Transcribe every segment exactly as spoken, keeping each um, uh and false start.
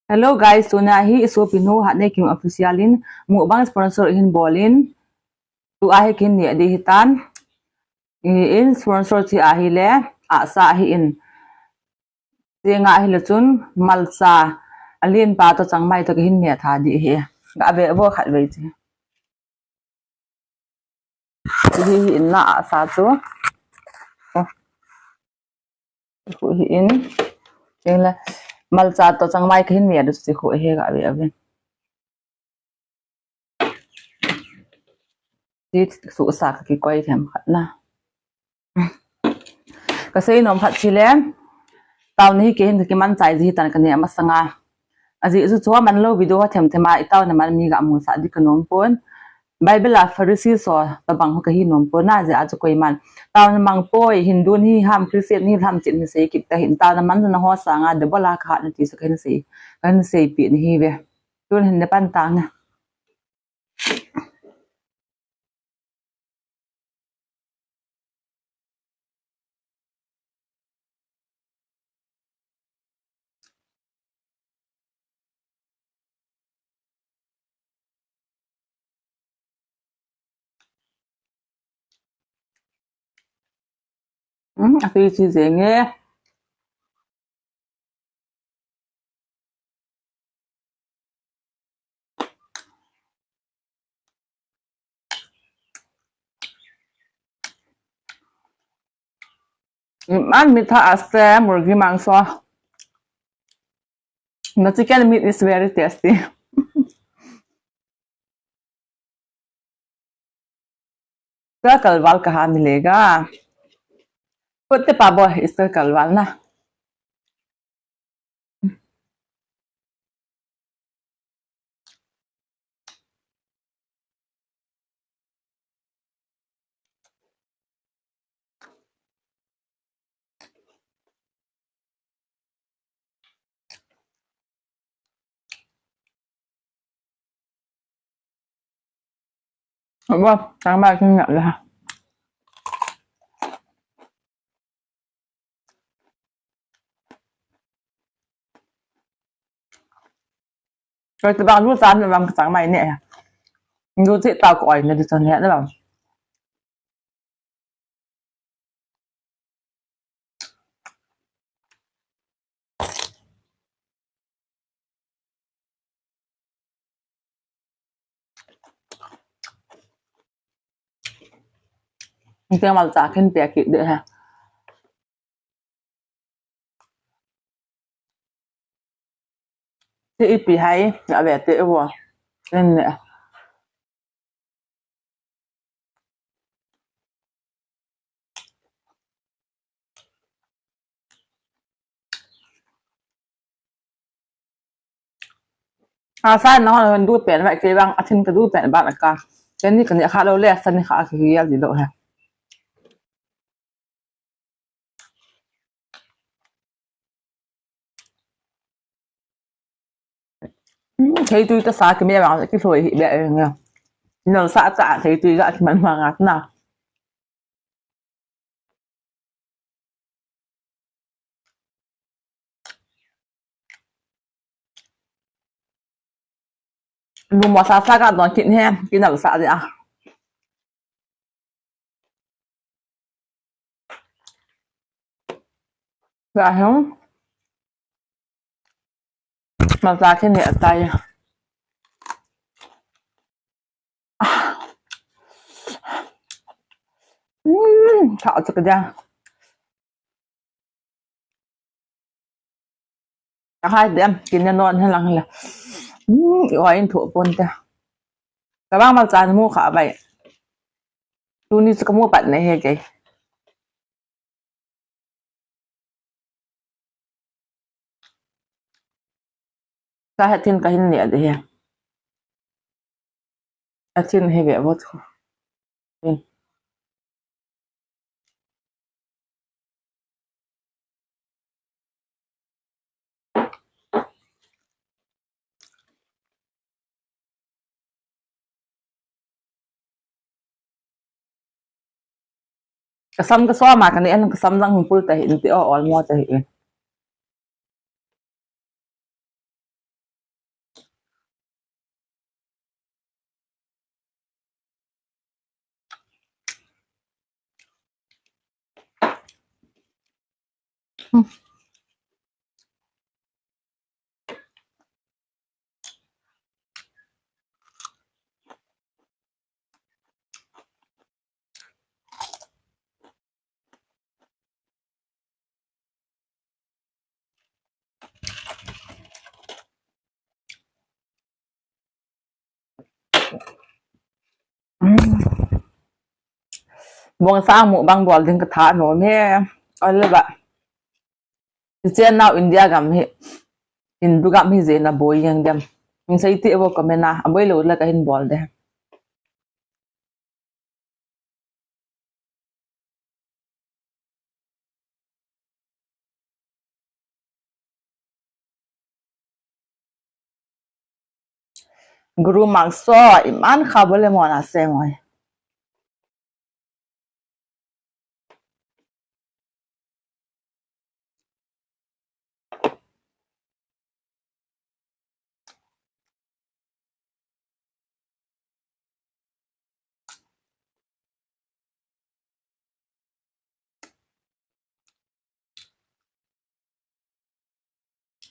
Hello guys, tuna hi isopi nu Hatneikim Official in mukbang sponsor ihin bol in, tua hi kahin neh ding ahitan. I, in sponsor chu ahile, asa ahin. Chenga ahile chun, malcha, alen pa toh changmai toh kahin neh tha ding ahi. Gave vo khatvei chu. Hiche hi in na asa chu. Oh. Hiche hi in. Chule, malcha toh changmai kahin neh ding chu hiche hi gave uvin. Hiche suhsa kakikoi them khat na. Kasei nom khat chu le, taona hi kei hin kakimanchai ji ahitan kaneh masanga. Ajeh chu chu aman lou video ho them them a, itaona man mi ga musah ding kanom pon. Bible a Pharisee ho tobang ho kahi nom pon, ajeh chu koiman taona mang poi, Hindu nahi ham, Christian nahi ham tin hin sei kit tahih in, taona man naho sanga double a kahat nati chu kahin sei, kahin seipeh nahi ve. Tun hin na pan tange. Hmm, atui chu jeng e. Iman mitha ase murgi mangso. The chicken meat is very tasty. Iska kalwal kaha milega? Kote pabo iska kalwal na? Abo, tangmai kin ngap le ha. Koi tobang lu san na bang tangmai ne ha. Lu ti tao koi na di ton ne na bang. Ite malcha khin pia kit de ha. Ti ipi hai, ave te vo. Nen ne. Asa na hon du pen vai ke bang, athin ka du pen ban aka. Keni kani kha lou le, asa ni kha ki yel di lou ha. Hmm, theitui tasa kime bang kilhoi hi be nga. Nalsa ta theitui ga kiman ma nga na. Lu mo sa sa ka don kit he, kinalsa de a. Ba hung. Malcha khin ne atai. Hmm, tha chu ka dia. Ahai dem, kin na non helang le. Hmm, oi in thu pon te. Ka bang malcha mu kha bai. Tuni chu ka mu pat ne he ke. Ka hethin kahin ne de he. Athin he ve vo chu. Kasam kasoma kani en kasam lang hung pul tahi in ti o ol mo tahi in. Bong sang mukbang bol ding ka tha nom e. Ole ba. Hiche nau India gam hi, Hindu gam hi jeh in aboi jeng dem. Hin sei teh vo comment a, aboi lou le ka hin bol de. Guru Makso, iman kha bole mona se ngoi.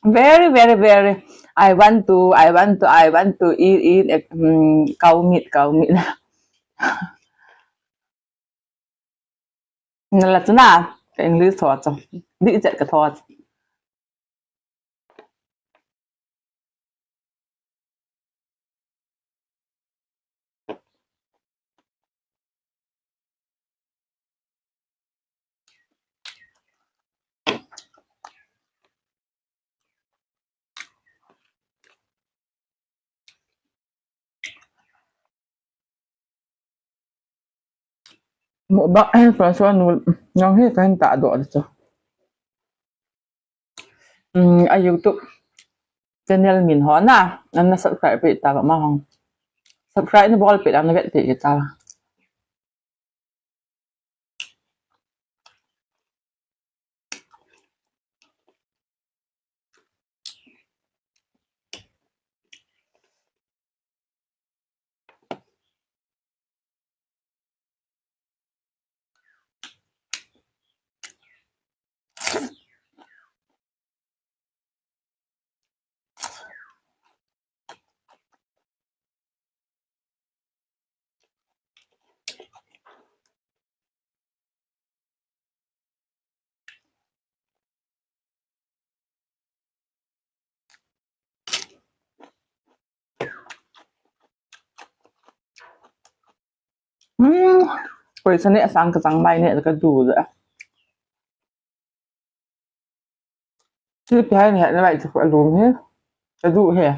Very, very, very. I want to, I want to, I want to eat, eat, eh, mm, cow meat, cow meat. Nala chuna, ka English tho chu. Di chet ka tho chu. Mukbang, eh, sponsor nu, nang hi kahin tahdoh chu. Um, a YouTube channel min ho na, nana subscribe peh tauva ma hong. Subscribe na bol peh le na vet peh kit tauva. Hmm, koi sa ne sang ka sang mai ne ka du da. Chu pi hai ne na lai chu ka lum he. Ka du he.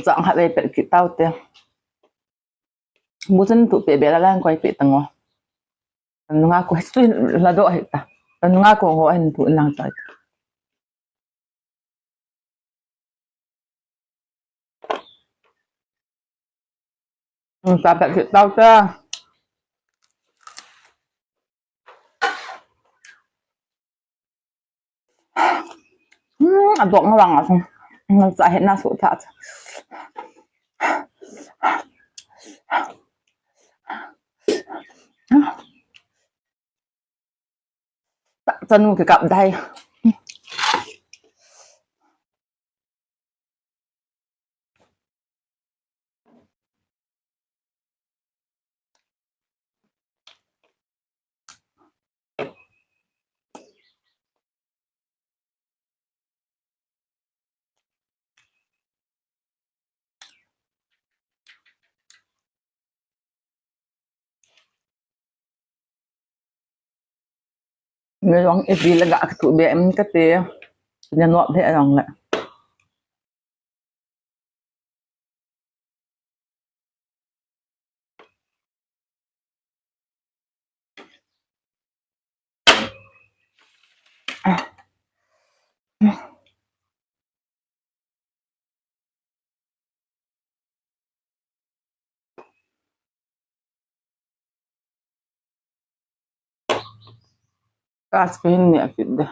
Chang hat lei pet kit tau te. Bu chen tu pe be la lang koi pe tang o. Nunga ko history la do hita. Nunga ko ho hin tu lang chai. Sa pet kit tau te. Hmm, adok nga wang asung. Nang sa het na su ta. Ta chanu ke kap dai. Ngai long e pi la ga ka tu be em ka te. Nya no be long la. Kas kahin ne kit de.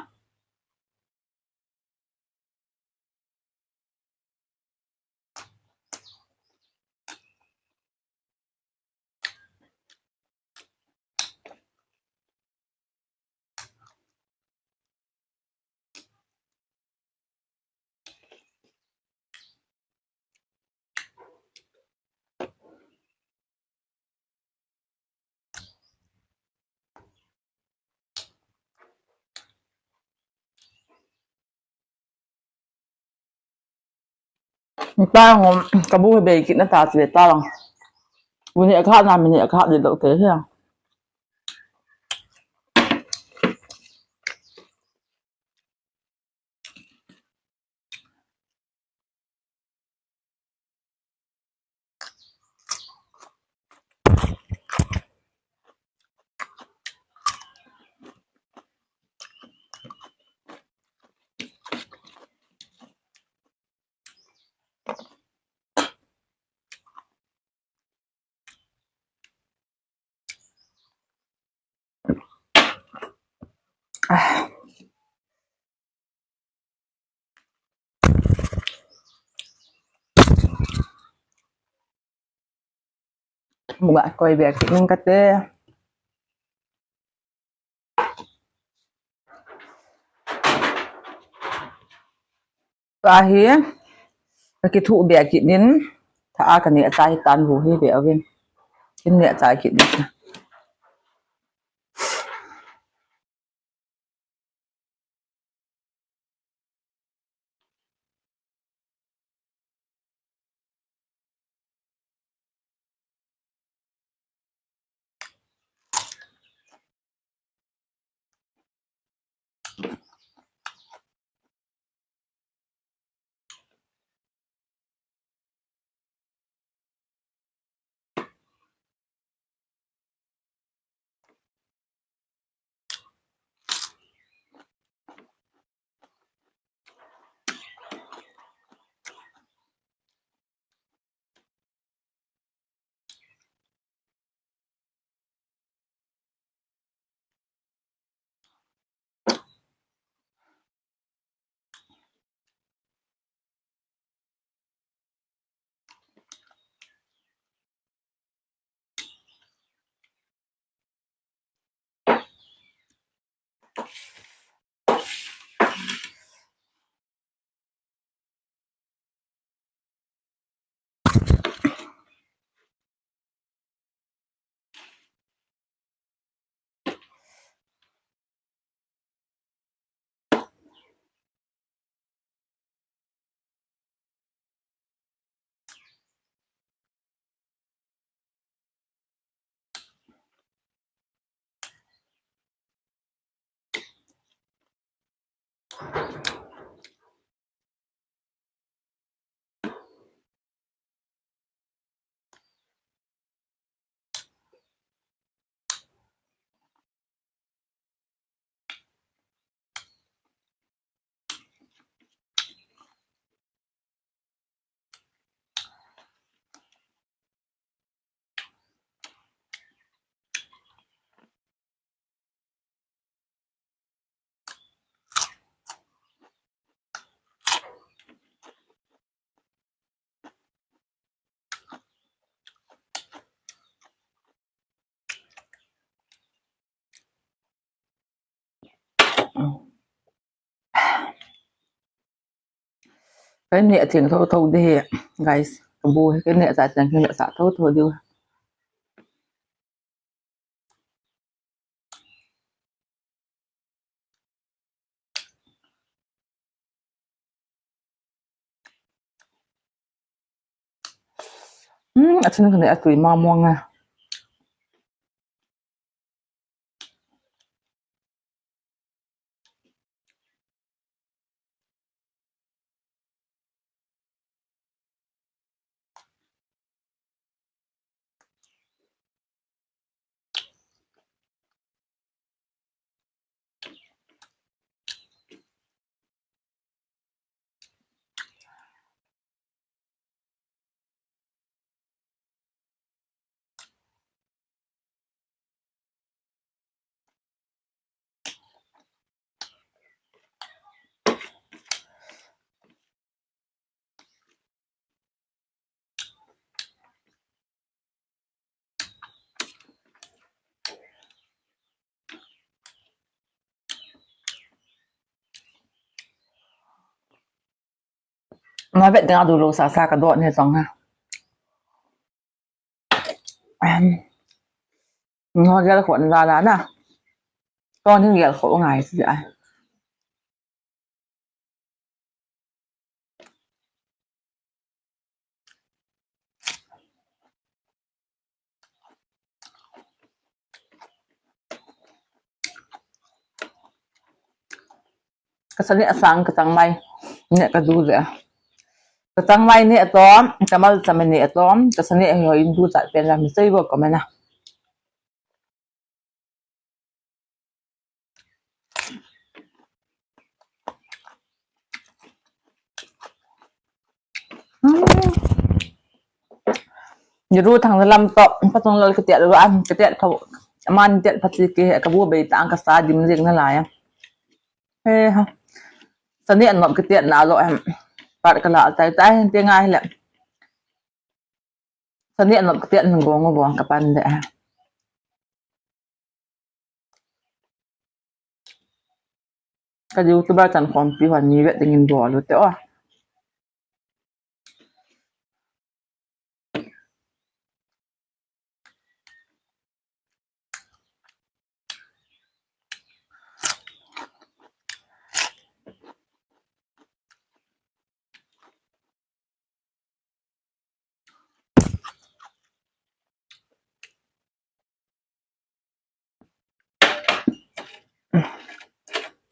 Tang, kabu hi bei kit na ta, chule tang. Bu ni akha na, mi ni akha di lo te hi. Ah. Muna koi bia kit ning kate. Tua hi, kakithu bia kit nin, tha a kani a chai tan bu hi bia vin. Kin ni a chai kit nin. Kei ni a theng tho tho de he, guys. Kabu he kei ni a sa theng kei ni a sa tho tho de. Hmm, a chun kani a tui ma mong a. Na vet ding a du lo sa sa ka dot ni jong ha. Em. Ngo gel khon la la na. Ko ni gel kho ngai si ai. Ka sa neh sang ka changmai neh ka du le. Ka changmai neh atom, ka malcham neh atom, ka sa neh hi hoi in du chat pen la mi sei bo comment a. Ni ru thang lam to, pa tong lol ka tiat ru an, ka tiat tho. Aman tiat pha chi ke, ka bu bei tang ka sa dim jing na lai a. He ha. Sa neh nop ka tiat na lo em. Pat ka la tai tai te ngai le. Sa neh nop ka tiat na gong gong ka pan de ha. Ka YouTuber chan khompi hon ni vet dingin bol u te o.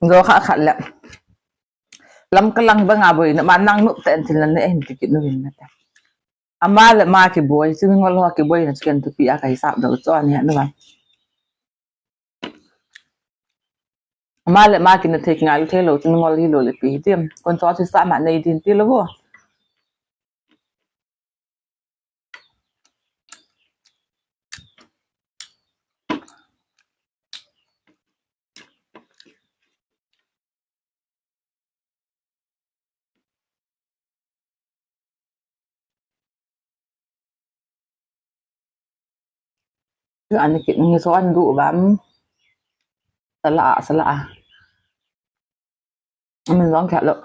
Jo kha khat le. Lam ka lang banga boina, ma nang nup ta en thil na ne hin ti kit nu hin na ta. Ama le ma kiboi, chun ngol ho kiboi na chicken thupi a ka hisap dou cho ni nu ba. Ama le ma kina thei ngai lu thei lo, chun ngol hi lo le pi ti. Kon cho chu sa ma nei din ti lo bo. Ani kit ni so an du bam. Sala, sala. Amin long khat lo.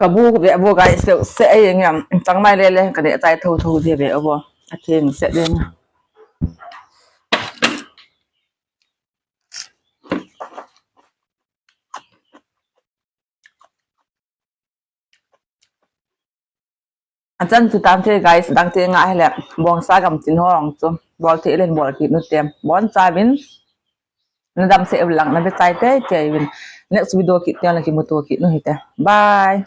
Ka bu ve bu guys, se ai ngam chang mai le le ka ne chai tho tho de ve bo. A theng se de. Achan chu tam the guys, dang te nga hele, bong sa gam tin ho ang chu, bol the len bol kit nu tem, bon sa vin, na dam se lang na be chai te te vin, next video kit te la kimuto kit nu hite, bye.